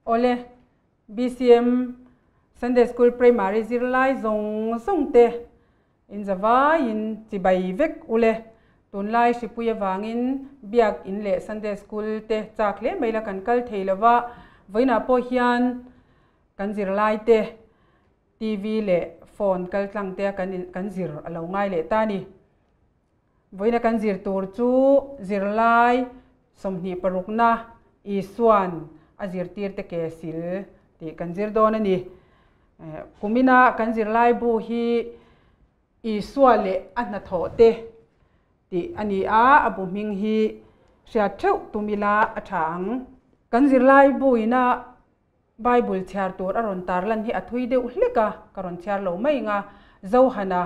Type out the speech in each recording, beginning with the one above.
Awle, BCM Sunday School Primary zirlai zawng zawng te in zavaiin chibai vek ule. Tunlai hripui avangin Biak In leh Sunday School te chak hle mai la kan kal thei lova, vawiinah pawh hian kan zirlai te TV leh phone kaltlang te a kan zir a lo ngai leh ta a ni. Vawiina kan zir tur chu zirlai 26na Isua'n a zirtirte ke sil tih kan zir dawn a ni. Kumina kan zirlai bu hi Isua leh a hnathawh te tih a ni a, a bu hming hi hriat theuh tum ila a tha ang. Kan zirlai buina Bible chhiar tur a rawn tarlan hi a thui deuh hlek a, ka rawn chhiar lo mai ang a, Zohana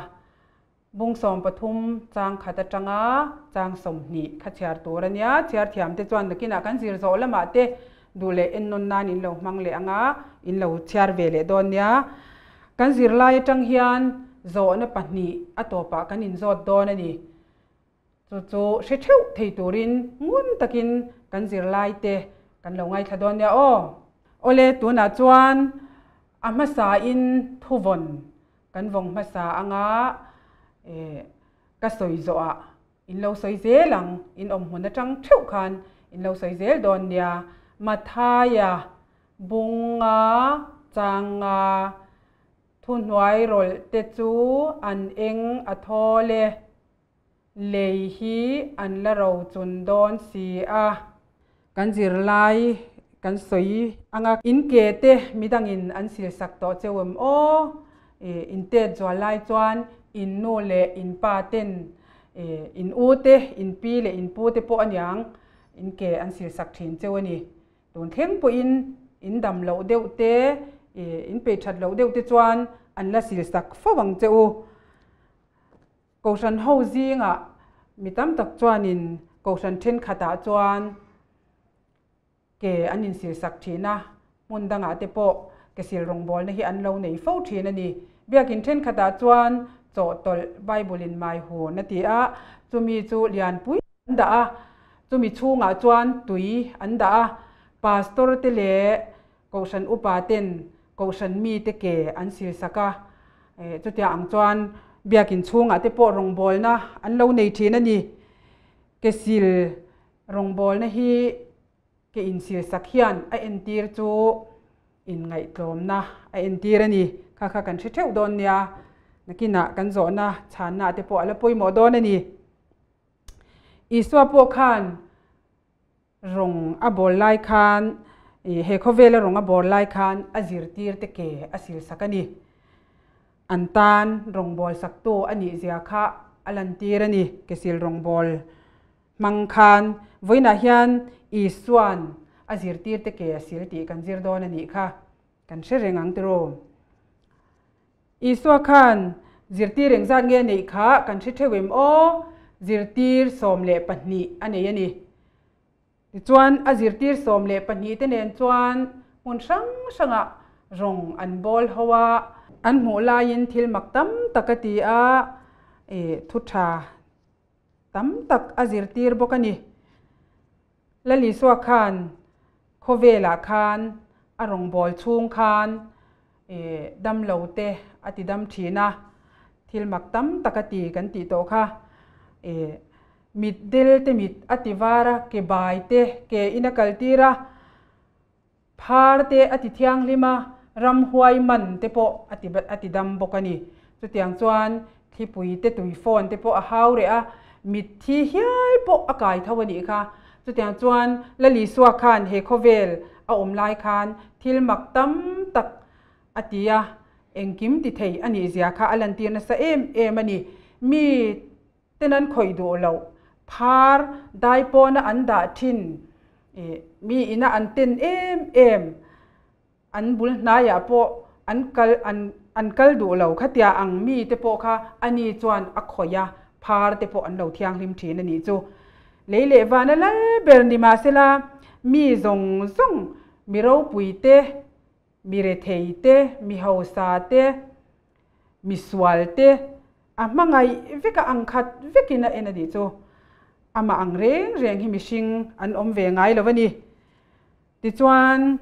Bung 13 chang khat atanga chang 20 kha chhiar tur a nia. Chhiar thiamte chuan nakinah kan zir zawh lamah te duh leh ennawn nan in lo hmang leh anga in lo chhiar ve leh dawn nia. Kan zir lai atang hian zawhna pahnih a tawpah kan inzawt dawn a ni. Chu chu hre theuh thei turin ngun takin kan zirlai te kan lo ngaithla dawn nia aw. Awle tunah chuan a hmasain thuvawn kan vawng hmasa anga ka sawi zawhah in lo sawi zel ang, in awm hmun atang theuh khan in lo sawi zel dawn nia. Mathaia bunga changa thuhnuai rawlh te chu an eng a thawl e. Lei hi an la ro chun dawn si a. Kan zirlai kan sawi ang a. In ke te midangin an silsak tawh cheu em aw? In tet zual lai chuan in nu leh in pa ten in u te, in pi leh in pu te pawh aniang in ke an silsak thin cheu a ni. Tun thleng pawhin in dam loh deuh te, in peih that loh deuh te chuan an la silsak fo ang che u. Kohhran ho zingah mi tam tak chuanin kohhran thenkhatah chuan ke an insilsak thin a, hmun dangah te pawh ke sil rawngbawlna hi an lo nei fo thin a ni. Biakin thenkhatah chuan chawhtawlh Bible in mai hun a ti a, chumi chu lianpui an dah a, chumi chhungah chuan tui an dah a, pastor te leh Kohhran upa ten kohhran mite ke an silsak a, chutiang ang chuan biakin chhungah te pawh rawngbawlna an lo nei thin a ni. Ke sil rawngbawlna hi ke insilsak hian a entir chu inngaihtlawmna a entir a ni. Kha kha kan hre theuh dawn nia, nakinah kan zawhna chhanna te pawh a la pawimawh dawn a ni. Isua pawh khan Rawng a bawl lai khan, he khawvela rawng a bawl lai khan a zirtirte ke a silsak a ni. An tan rawngbawl saktu a nih zia kha a lantir a ni, ke sil rawngbawl hmang khan. Vawiinah hian Isua'n a zirtirte ke a sil tih kan zir dawn a nih kha kan hre reng ang tiraw? Isua khan zirtir engzat nge a neih kha kan hre theuh em aw? Zirtir 12 a nei a ni. Tichuan a zirtir 12 te nen chuan hmun hrang hrangah rawng an bawl ho a. An hmuh laiin thil mak tam tak a ti a, thu tha tam tak a zirtir bawk a ni. Lal Isua khan khawvelah khan a rawngbâwl chhung khan damlo te a ti dam thin a, thil mak tam tak a ti kan tih tawh kha. Mit del te mit a ti var a, ke bai te ke in a kal tir a, phar te a ti thianghlim a, ramhuai man te pawh a ti a ti dam bawk a ni. Chutiang chuan thlipui te tui phone te pawh a hau reh a, mitthi hial pawh a kai tho a nih kha. Chutiang chuan Lal Isua khan he khawvel a awm lai khan thil mak tam tak a ti a, engkim ti thei a nih zia kha a lantir nasa em em a ni. Mi ten an khawih duh loh, phar dai pawna an dah thin, mi ina an ten em em, an bul hnaiah pawh an kal an an kal duh lo khatia ang mi te pawh kha ani chuan a khawih a, phar te pawh an lo thianghlim thin a nih chu. Lei leh vana lal ber ni mahsela mi zawng zawng, mi ropui te, mi rethei te, mi hausa te, mi sual te a hmangaih vek a, ang khat vekin a en a nih chu. Amah ang reng reng hi mihring an awm ve ngai lo a ni. Tichuan.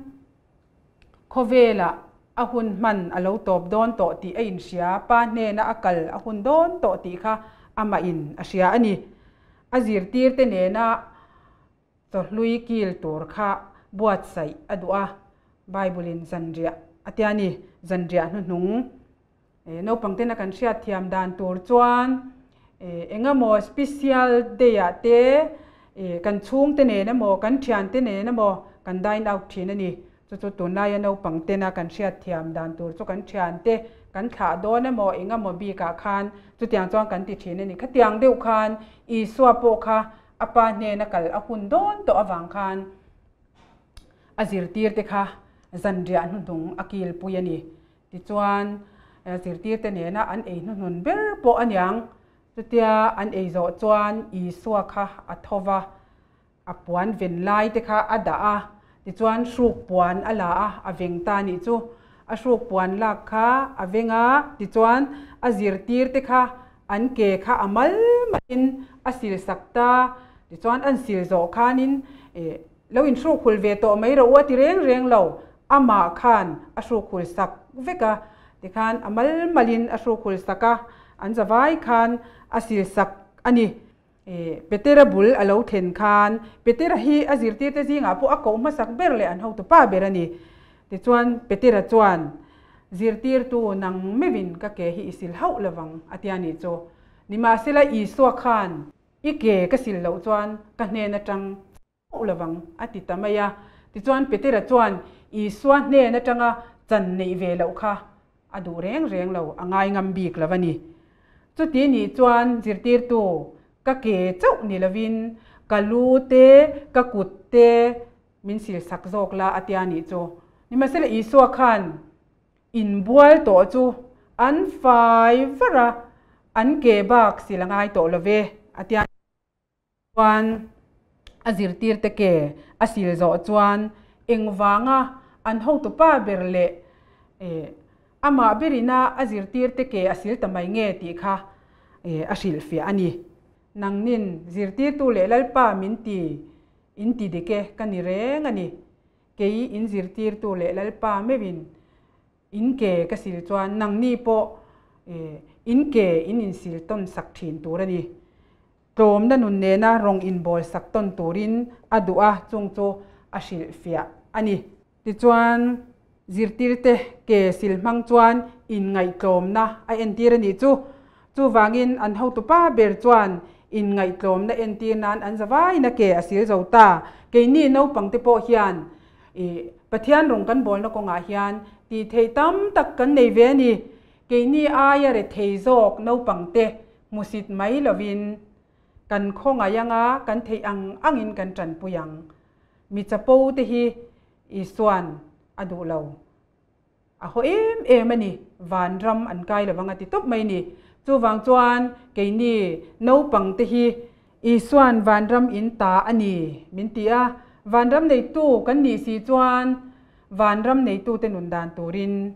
Khawvelah a hun hman a lo tawp dawn tawh tih a inhria, Pa hnena a kal a hun dawn tawh tih kha amahin a hria a ni. A zirtirte nena chawhlui kil tur kha buatsaih a duh a, Bible-in zanriah a tia a ni. Zanriah hnuhnung naupangtena kan hriatthiam dan tur chuan engemaw special day-ah te kan chhungte nen emaw kan thiante nen emaw kan dine out thin a ni. Chu chu tunlaia naupangtena kan hriatthiam dan tur chu kan thiante kan thlah dawn emaw engemaw bikah khan chutiang chuan kan ti thin a ni. Khatiang deuh khan Isua pawh kha a pa hnena kal a hun dawn tawh avang khan a zirtirte kha zanriah hnuhnung a kilpui a ni. Tichuan zirtirte nena an ei hnuhnun ber pawh a niang. Chutia an ei zawh chuan Isua kha a tho va, a puan ven lai te kha a dah a, tichuan hruk puan a la a, a veng ta nih chu. A hruk puan lak kha a veng a, tichuan a zirtirte kha an ke kha a mal malin a sil sak ta. Tichuan an sil zawh khanin lo inhruk hul ve tawh mai rawh u a ti reng reng lo, amah khan a hruk hul sak vek a, tikhan a mal malin a hruk hul sak a, an zavai khan a sil sak a ni. Petera bul a lo thlen khan Petera hi a zirtirte zingah pawh a koh hmasak ber leh an hotu pa ber a ni. Tichuan Petera chuan, Zirtirtu nang meuhin ka ke hi i sil hauh lovang a tia nih chu. Nimahsela Isua khan i ke ka sil loh chuan ka hnen atang hauh lovang a ti ta mai a. Tichuan Petera chuan Isua hnen atanga chan neih ve loh kha a duh reng reng lo, a ngai ngam bik lo a ni. Chuti nih chuan zirtirtu ka ke chauh ni lovin ka lu te, ka kut te min silsak zawk la a tia nih chu. Nimahsela Isua khan inbual tawh chu an fai var a, an ke bak sil a ngai tawh lo ve a tia. Chuan a zirtirte ke a sil zawh chuan engvanga an hotupa ber leh amah berina a zirtirte ke a sil ta mai nge tih kha a hrilhfiah a ni. Nangnin zirtirtu leh Lalpa min ti in ti dik e ka ni reng a ni. Kei in zirtirtu leh Lalpa meuhin In ke ka sil chuan nangni pawh in ke in insil tawn sak thin tur a ni. Tlawmna nun nena rawng inbawl sak tawn turin a duh a, chung chu a hrilhfiah a ni. Tichuan, zirtirte ke sil hmang chuan inngaihtlawmna a entir a nih chu. Chuvangin an hotupa ber chuan inngaihtlawmna entir nan an zavaiin a ke a sil zo ta. Keini naupangte pawh hian I Pathian rawng kan bawlna kawngah hian tih theih tam tak kan nei ve a ni. Keini aia rethei zawk naupangte hmusit mai lovin kan khawngaih anga kan theih ang angin kan tanpui ang. Mi chapo te hi Isua'n a duh lo. A haw em em a ni, vanram an kai lovang a ti tawp mai ni. Chuvang chuan keini naupang te hi Isua'n vanram in ta a ni min ti a, vanram neitu kan nih si chuan vanram neitute nun dan turin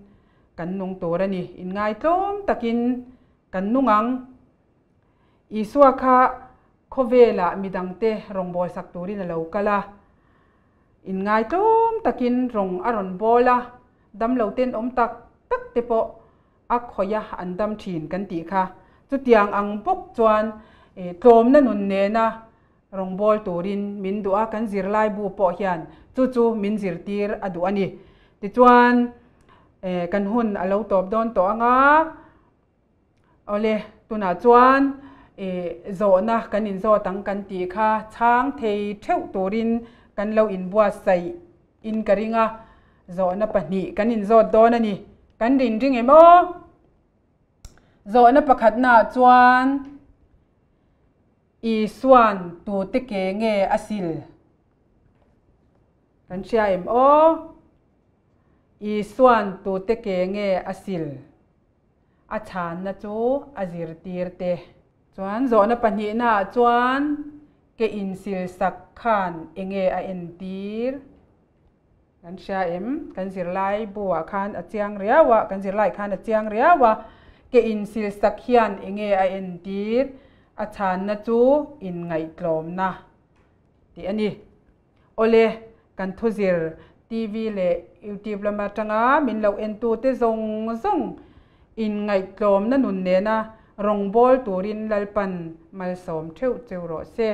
kan nung tur a ni. Inngaitlawm takin kan nung ang. Isua kha khawvelah midangte rawngbawlsak turin a lo kal a. Inngaitlawm takin rawng a rawn bawl a, damlo tenawm tak tak te pawh a khawih a an dam thin kan tih kha. Chutiang ang bawk chuan tlawmna nun nena rawng bawl turin min duh a, kan zirlaibu pawh hian chu chu min zirtir a duh a ni. Tichuan kan hun a lo tawp dawn tawh ang a. Awle, tunah chuan zawhna kan inzawt ang kan tih kha chhang thei theuh turin kan lo inbuatsaih in ka ring a, zawhna pahnih kan inzawt dawn a ni. Kan rin ring em aw? Zawhna pakhatnaah chuan Isua'n tute ke nge a sil? Kan hria em aw? Isua'n tute ke nge a sil? A chhanna chu a zirtir te. Chuan zawhna pahnihnaah chuan ke insil sak khan enge a entir? Kan hria em? Kan zirlai buah khan a chiang riau a, kan zirlai khan a chiang riau a. Ke insil sak hian enge a entir? A chhanna chu inngaihtlawmna tih a ni. Awle, kan thuzir. TV leh YouTube lam atanga min lo entute zawng zawng inngaihtlawmna nun nena rawngbâwl turin Lalpan malsawm theuh cheu rawh se.